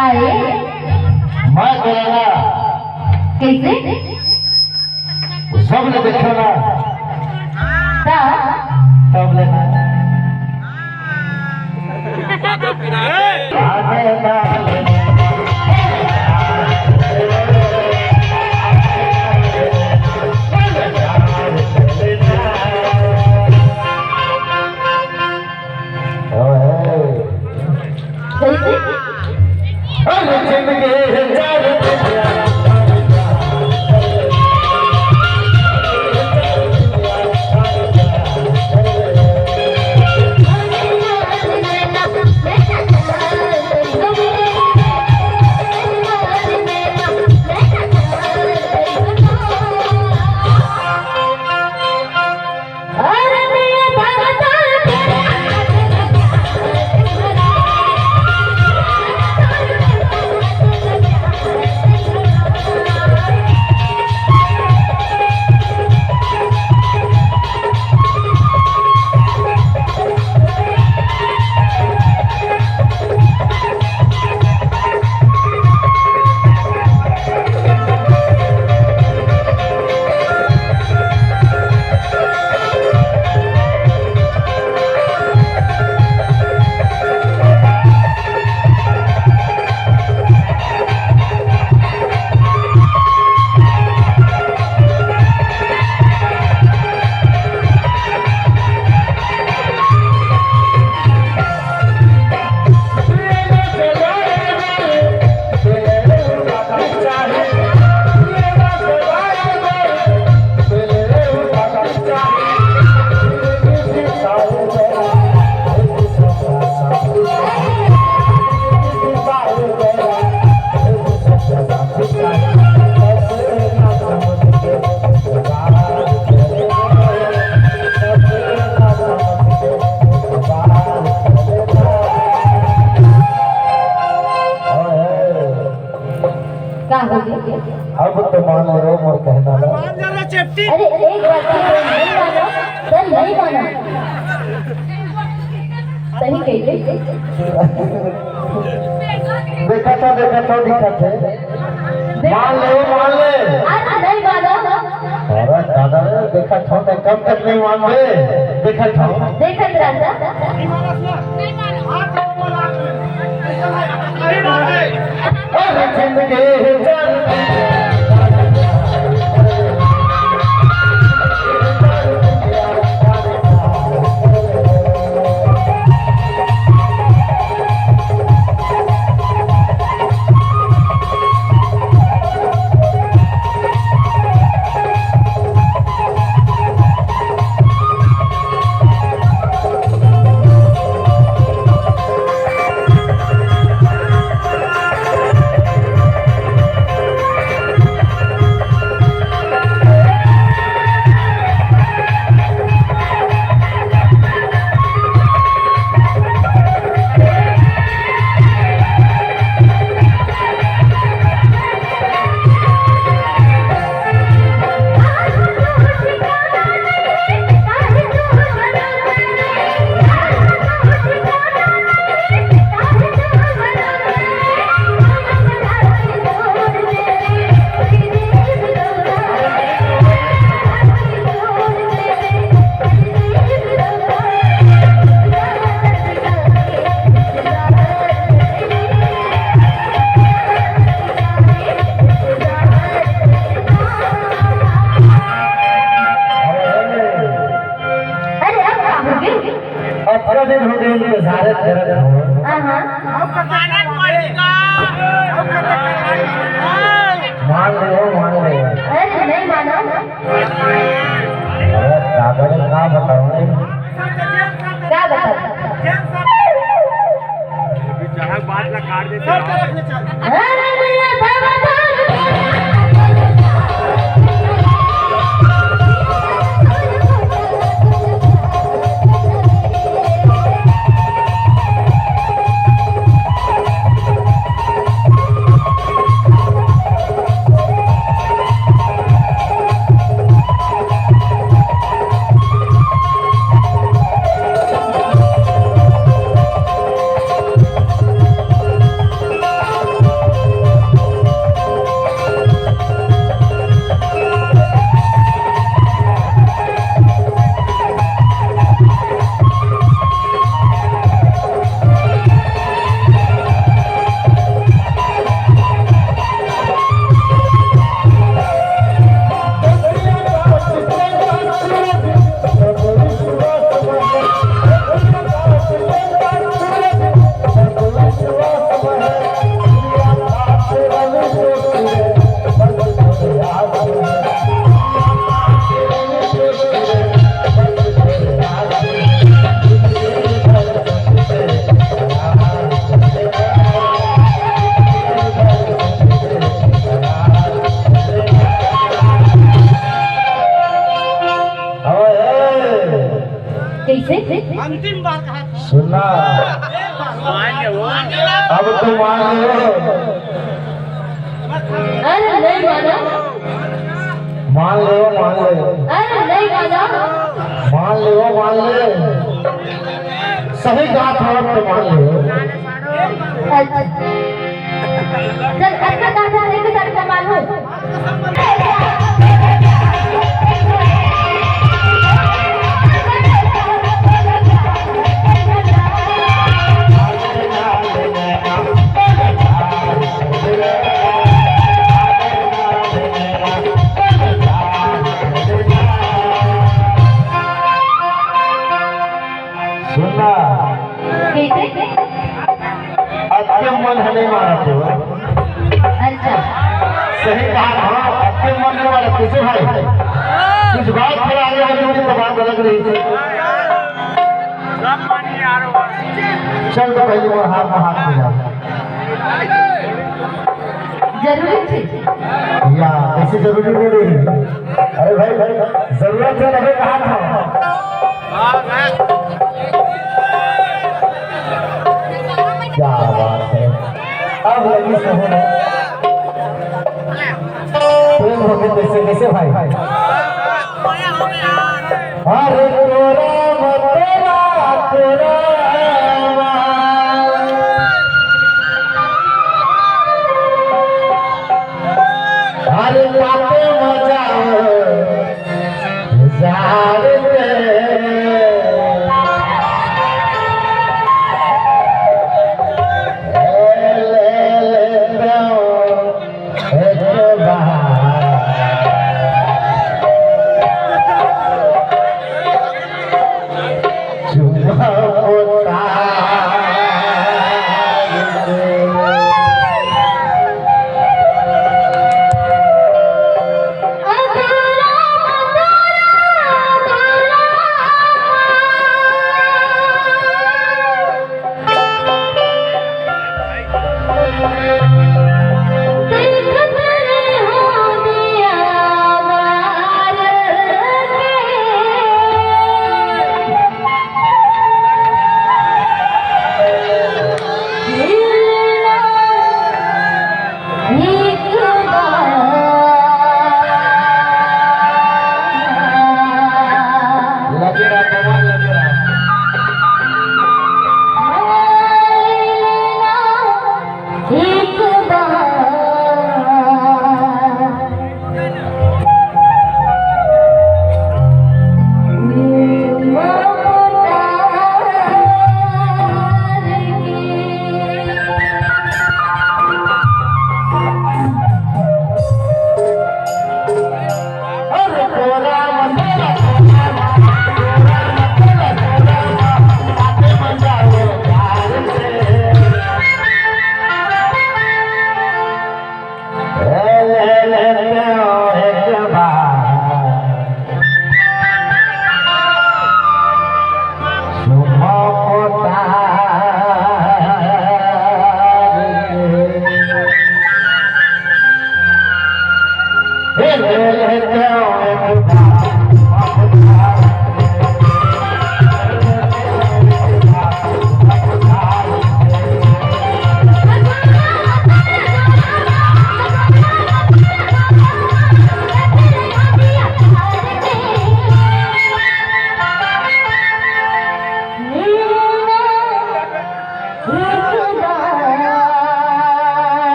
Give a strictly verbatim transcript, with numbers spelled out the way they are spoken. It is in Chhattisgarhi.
अरे, मैं बोला ना, कैसे? सब ने देखो ना। का? तब लेना। आगे ना। ओए। कैसे? अरे जिंदगी है चार दुनिया। का हो गया? अब तो मान ले मोर कहना ला। अरे, एक बात तो नहीं मानो, सर, नहीं मानो। सही कही। देखा था, देखा था, देखा था। मान ले, मान ले। अरे, नहीं मानो। अरे दादा रे, देखा था, मैं कब तक नहीं मान ले। देखा था। देखत रहा था। अरे जिंदगी है जान। अरे, अब का हो गया? अतका दिन हो गए इंतजार करत हो। हाँ, हाँ। मान ले हो, मान ले। अरे, नहीं मानो। अरे, दादा ने का बताऊं? का बताऊं? अरे, भैया, का बताऊं? अब तो मान ले। अरे नहीं माना। मान ले, मान ले। अरे नहीं माना। मान ले, मान ले। सही कहा था, अब तो मान ले। अच्छा। चल, अच्छा कहा था, नहीं तो सारे सामान हो। सुनना। कैसे? अतके मन ह नहीं मानत हो। अच्छा। सही कहा, हाँ, अतके मन नहीं मानत। कैसे भाई? कुछ बात फिर आगे वाली होती तो बात अलग रही थी। चल तो पहले वो हाथ में हाथ मिला। जरूरी चीज। या, ऐसी जरूरी नहीं रही। अरे भाई, जरूरत से नहीं कहा था। क्या बात है। अब लगी सहूं। प्रेम होके कैसे, कैसे भाई? अरे तोरा मतरा तोरा। अरे बाते मजा जार के। ले, ले, ले, एक बार।